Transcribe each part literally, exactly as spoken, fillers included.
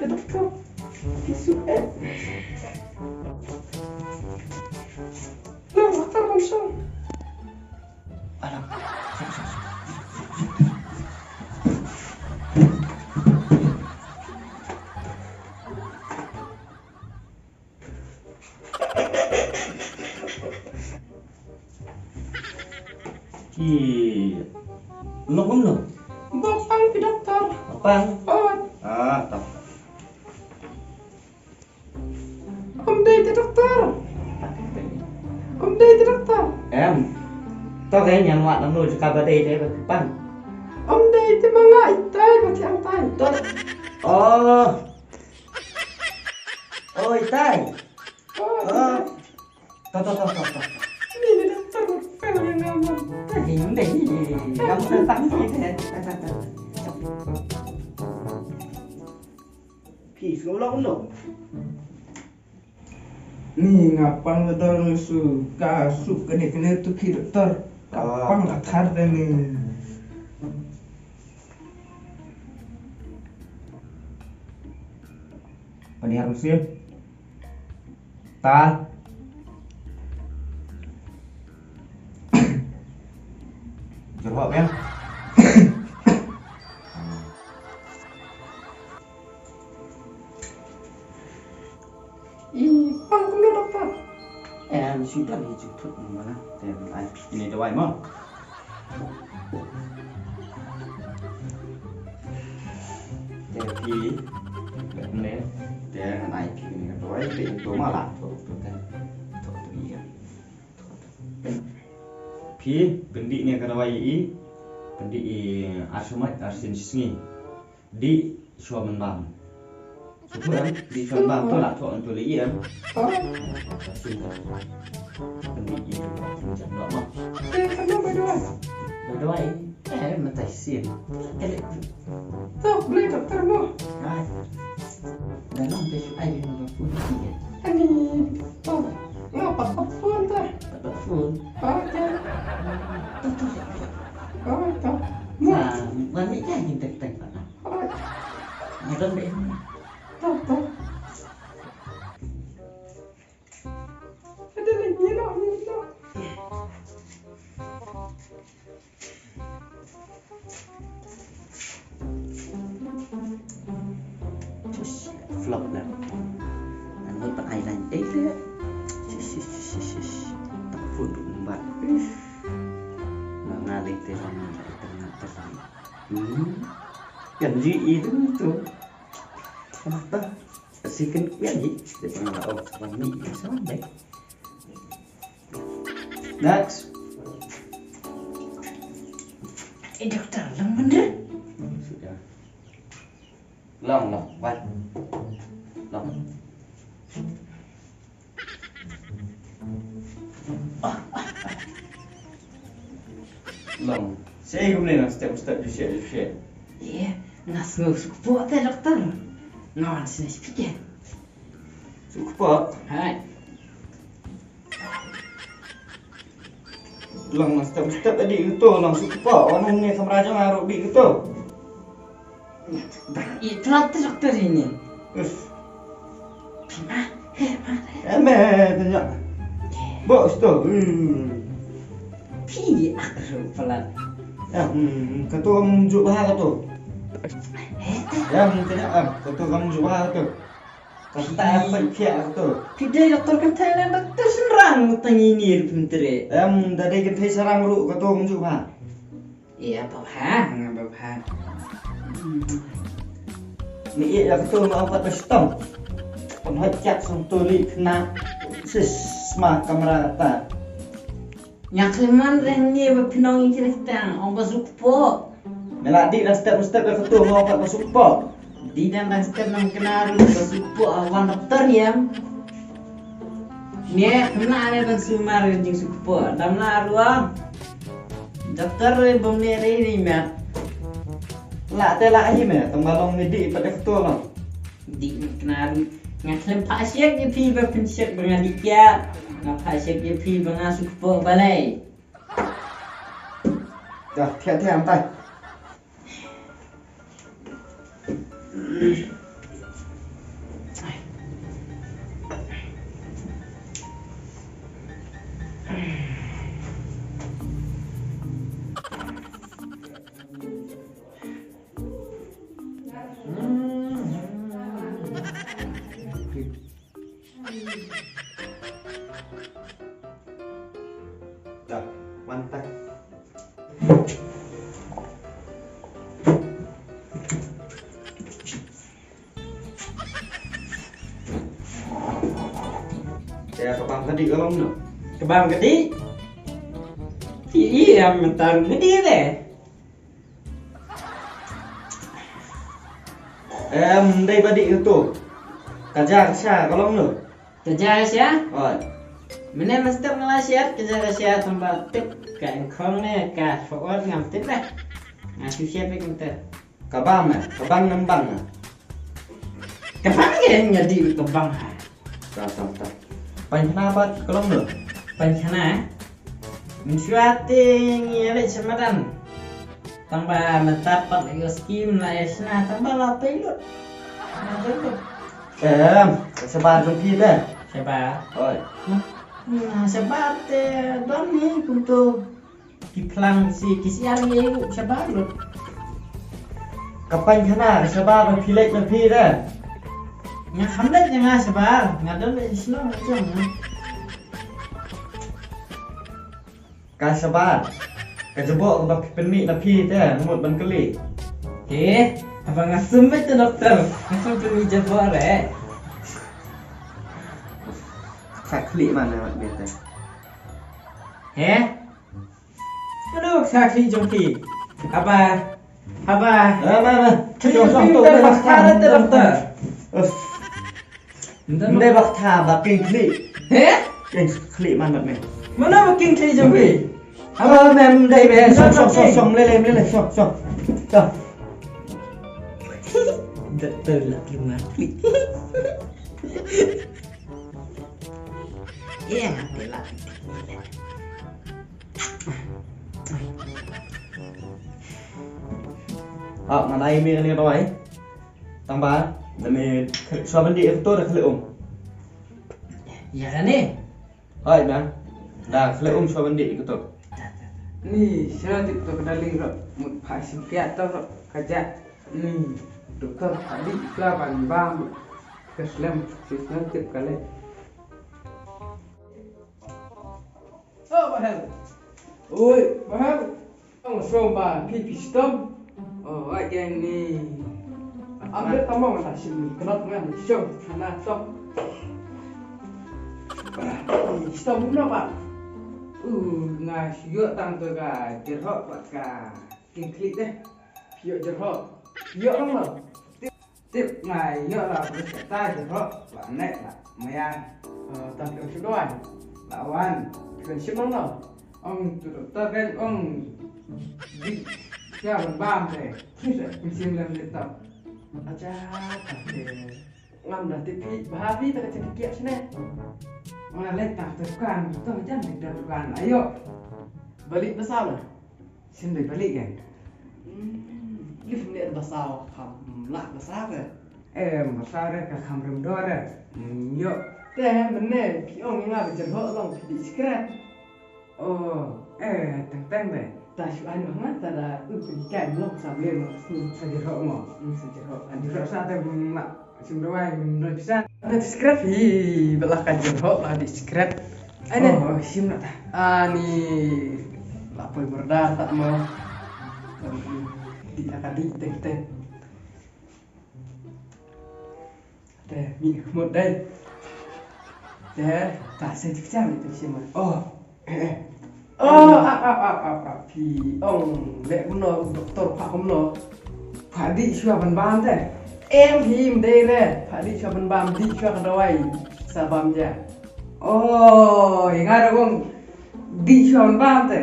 Doktor. Ki suk eh. Doktor, ban shong. Alah. Ki long kumno? Ba pang phi doktor. Ba pang? Oi. Ah, to. Ym dei te doktor. Ym dei te doktor. Em. To ka ngan wad nangno jaka ba dei te ba pang. Ym dei te ma nga itai ba thiang tai. To. Oh. Oi, tai. Oh, oh. To, to, to, to, to. Ni ni doktor, doktor yang ngam. Tadi, tadi. Kamu datang sini. Phi sngewlong lo. Ni nga pang doktor ngi su ka su kane kane tu ki doktor. Ka pang ka thar de ni. Paniar musim. Ta. Jawab ya. Ih, pang kumno doktor? Em, sudah ni jemput mana? Em, ai, ini dawai mo. Te phi, ne, te ngan ai phi kane ka dawai, te to ma la, to, to, te, to, to, iya. Phi, pyndih ne ka dawai i, pyndih i ar sien, ar sien shisngi. Dih shuwa mynbam. Shuwa em, dih shuwa mynbam, to lah, to, to leh em. Pyndih i, jam dok ma. Eh, kano bai dawai? Bai dawai. Eh, mynta shisien. Kali. To, blei doktor mo. Ai. Dah long te shu ai mo ba pun ki. Ani, to. Nga pat pat phone ta. Pat pat phone. Okey. To, to. Oh, to. Mo. Sa, wan ni ka jin tek tek pat. Oh. Nga don be. To, to. Ada lagi no, ni no. Flop na. Ngan mut pat ai line. Eh, le. Shish, shish, shish, shish, shish. Tak food bat. Ish. Nga ngalih te lang, ngalih te lang, te lang. Hmm. Kan ji i tu tu. Kenapa? Second kali. Dia pernah, oh, kami sama deh. Next. Eh, doktor, long bynriew? Sudah. Long, long, wan. Long. Long. Sei kumne nang step, step, ju shet, ju shet. Ye, nga sngew suk kpoh te doktor. Nga wan sini speaker. Suk kpoh? Hai. Long nang step step tadi gitu, long suk kpoh. Wan hangne kamra jong nga ruh bih gitu. Bang, itulah doktor ini. Us. Pima, he, ma, he. Em, eh, tanya. Bok situ. Hmm. Pi, aku pelan. Ya, hmm, katu, hmm, juk bah katu. Eh, ya, hmm, tanya, ah, katu kamu juk bah katu. Kata apa kia tu? Phi dei doktor kynthei ne doktor shynrang, tang ini ruh phi mynta re. Em, da dei kynthei shynrang ruh, katu kumjuh bha. Ïa, babha, nga babha. Ni ïa katu ma pat ba shitom. Pynhot kiad song tu li kena. Sis, sma kamra kata. Nga khlem man re hangne ba phin ong ïa kine ki tang, ong ba suk kpoh. Me la dih dang step step ïa katu, nga ong pat ba suk kpoh. Dih dang dang step nang kena ruh ba suk kpoh, wan doktor ïa. Ne, kena ne ban sumar ïa jingsuk kpoh. Dam la ruh. Doktor re bym ne re re met. La te la hi me, tang ba long ne dih pat ïa katu long. Dih kena ruh. Nga khlem phah shek ïa phi ba phin shek ba nga dih kiad. Nga phah shek ïa phi ba nga suk kpoh balei. Dah, thiah thiah, am tai. Pantai. Ya, ka bam ka dih ka long noh. Ka bam ka dih? Ïa, ïa, mynta ka dih te. Em, dei ba dih kato. Ka ja ka sha ka long noh. Ka ja ka sha? Oi. Mynne mynstep nga la shet ka ja ka sha, tang ba tip ka engkhong ne ka shong ngam tip eh. Nga shu shet beit mynta. Ka bam eh, ka bam ne ym bam eh. Ka bam, ïa nga dih ka bam ha. Ta ta ta. Pynkhana pat ka long noh. Pynkhana? Mynshuwa te ngi ïa leit sha madan. Tang ba mynta pat ïa ka skim la ïa shna, tang ba la pei lut. Em, ka shabar jong phi te. Shabar? Oi. Hmm, shabar te don hi kumto. Ki phlang shi, ki syiar ngi u shabar lut. Ka pynkhana ka shabar ba phi leit na phi te. Nga kham leit ïa nga shabar, nga don leit shnong jong nga. Ka shabar ka jabok ba phi pynmih na phi te, nga mut ban kylli. He, haba nga sum beit te doktor, nga sum pynmih jabok re. Kha khlieh man na mat beit te. He? Aduh, kha khlieh jong phi. Haba, haba. Eh, ma, ma. Khlieh jong phi, doktor, doktor. Mdei bak tha ba king khlieh. He? King khlieh man bad me. Mano ba king khlieh jong phi? Haba mem dei me. Song, song, song, song, lei lei, lei lei, song, song. Song. Doktor la terima. Iya, ngerti lah. Ah, nga dei me kane ka dawai. Tang ba, da me shuwa ban dih ïa ka tur da khlem um. Ïa kane? Hoi, bang. Da khlem um shuwa ban dih ïa ka tur. Ni, shuwa dih to ka darling ro. Mut pha sim kiat to ro. Ka ja. Ni, doktor tadi ka ban bam. Ka slem, si slem tip kali. Oh, Bahel. Oi, Bahel. Ong som ba phi phi stom. Oh, ai ken ni. Am le tamo ta sim knot ngan stom. Hana stom. Stom no ba. U nga shu ïoh tang to ka jerhok bad ka king khlieh te. Phi ïoh jerhok. Phi ïoh long no. Tip nga ïoh la bris kata jerhok la nek la mayan. Eh, tang phi ong shu dawai. La wan. Phi ong shim long no. Ong tu doktor kan ong dih shuwa ban bam te. Phi sa pynshim lem dih tang. Acha, kate. Ngam da tip phi, bha phi ta ka jaka kiak shane. Nga leit tang te dukan, to jan leit da dukan. Ayo. Balik ba saw la. Sim dei balik kan. Hmm, lip ne ba saw, kham lah ba saw re. Eh, ba saw re ka kham rem dor re. Hmm, yo. Te mynne phi ong nga ba jerhok long phi dih sikret. Oh, eh, teng teng de. Ta shu ai noh nga ta da u phi kai long sa ble mo. Hmm, sa jerhok mo. Hmm, sa jerhok. An jerhok sa te ma. Sim dawai, hmm, dawai pisa. Ada subscribe hi, bala ka jerhok la di subscribe. Ai ne. Oh, sim na ta. Ani la poi murda ta mo. Di la ka di teng teng. Te mi khmut dai. Te ta se ti chang ti sim. Oh. Eh, eh. Oh, ap, ap, ap, ap, ap, phi ong leh kumno, doktor phah kumno. Phah dih shuwa ban bam te. Em hi ym dei re, phah dih shuwa ban bam, dih shuwa ka dawai sa bam ja. Oh, ïa nga da ong dih shuwa ban bam te.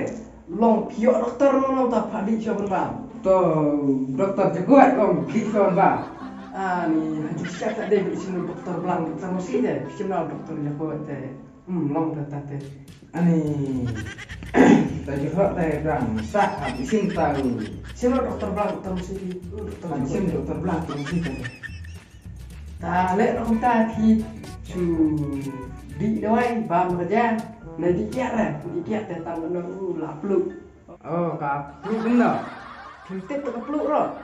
Long phi ïoh doktor long long ta phah dih shuwa ban bam. To doktor jagoit long dih shuwa ban bam. Ani ha ju sha ta dei bi sinu doktor blang doktor masi te. Bi sinu doktor jagoit te. Hmm, long ta ta te. Ani. Ta ju hok ta blang sa ha bi sim ta. Sim lo doktor blang doktor masi. Doktor sim doktor blang doktor masi ta. Ta le long ta ki chu di dawai bam ka ja. Na di kiat ra, di kiat te tang no u la plu. Oh, ka plu no. Kim tip ka plu ro.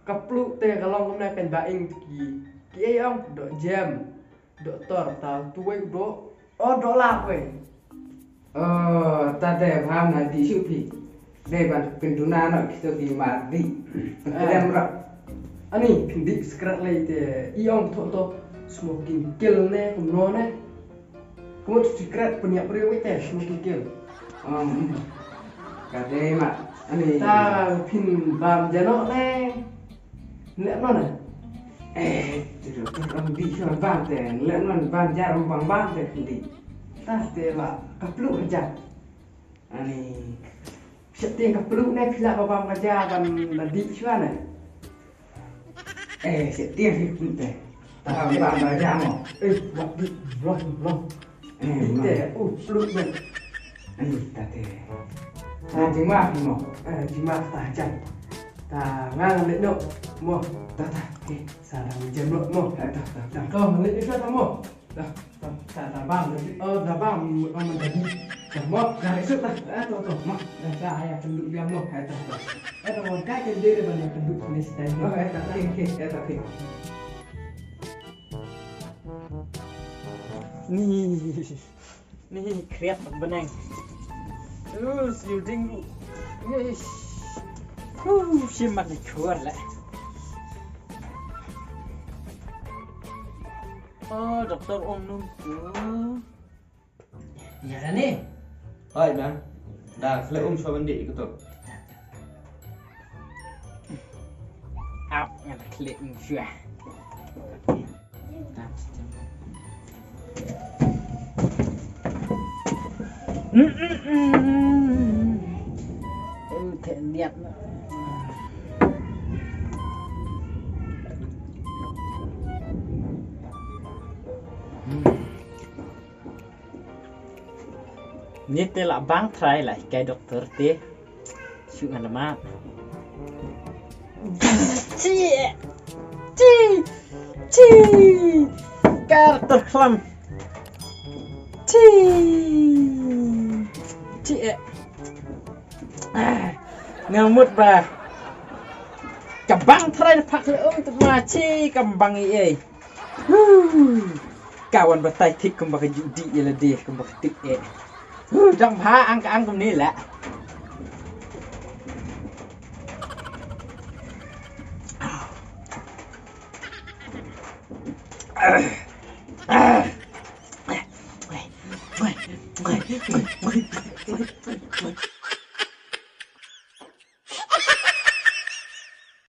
Ka plu te ka long kumne kan ba ing ki. Ki ei ong do jem. Doktor ta tu wei do. Oh, do la wei. Oh, ta te bha na dih shuh phi. Dei ban pynduna noh kito ki mar dih. Pyntrem rap. Ani, dih skrat lei te i ong tho tho smoking kill ne kumno ne. Kumut skrat pynïap briew te smoking kill. Um, ka dei ma. Ani. Ta phin bam jano ne. Leh non ne. Eh, te ro te ro dih shuh bam te. Leh non bam jar bam bam te dih. Ta te la ka pluh jar. Ani. Shet tieng ka pluh ne phi lah ba bam ka ja ban la dih shuwa ne. Eh, shet tieng hi pun te. Ta bam ka ja mo. Eh, wat dih, blong, blong. Eh, te, u pluh ne. Ani ta te. Ta jingma hi mo. Eh, jingma ta jan. Ta nga leh no mo. Ta ta. Eh, sa dang jem lo mo. Eh, ta ta ta. Ko leh shuwa ta mo. Dah, dah, dah, dah bam, dah, oh, dah bam, oh, man tadi. Dah, mo, dah, esok dah. Eh, tu, tu, mo. Dah, dah, ayah penduk dia, mo. Eh, dah, dah. Eh, dah, mo, dah, kan dia, dia banyak penduk, ni style. Oh, eh, dah, okey, okey, eh, dah, okey. Ni, ni, kriat beneng. Terus, yuding. Yes. Huh, simat ni kuar lah. Oh, doktor Om nunggu. Ïa kane. Hoi, bang. Da khleh um shuwa ban dih ïa kato. Ap, nga da khleh um shuwa. Mm, mm, mm. Em, te niat na. Ni te la bang trai la kai doktor te. Shu ngan ma. Chi. Chi. Chi. Kar ter khlam. Chi. Chi, eh. Ah, nga mut ba ka bang trai na phak le ong tu ma chi ka bang i ei. Huh. Ka wan batai thik kumba ka ju dih ïa lade kumba ka tip eh. Huh, dang bha ang ka ang kumne la.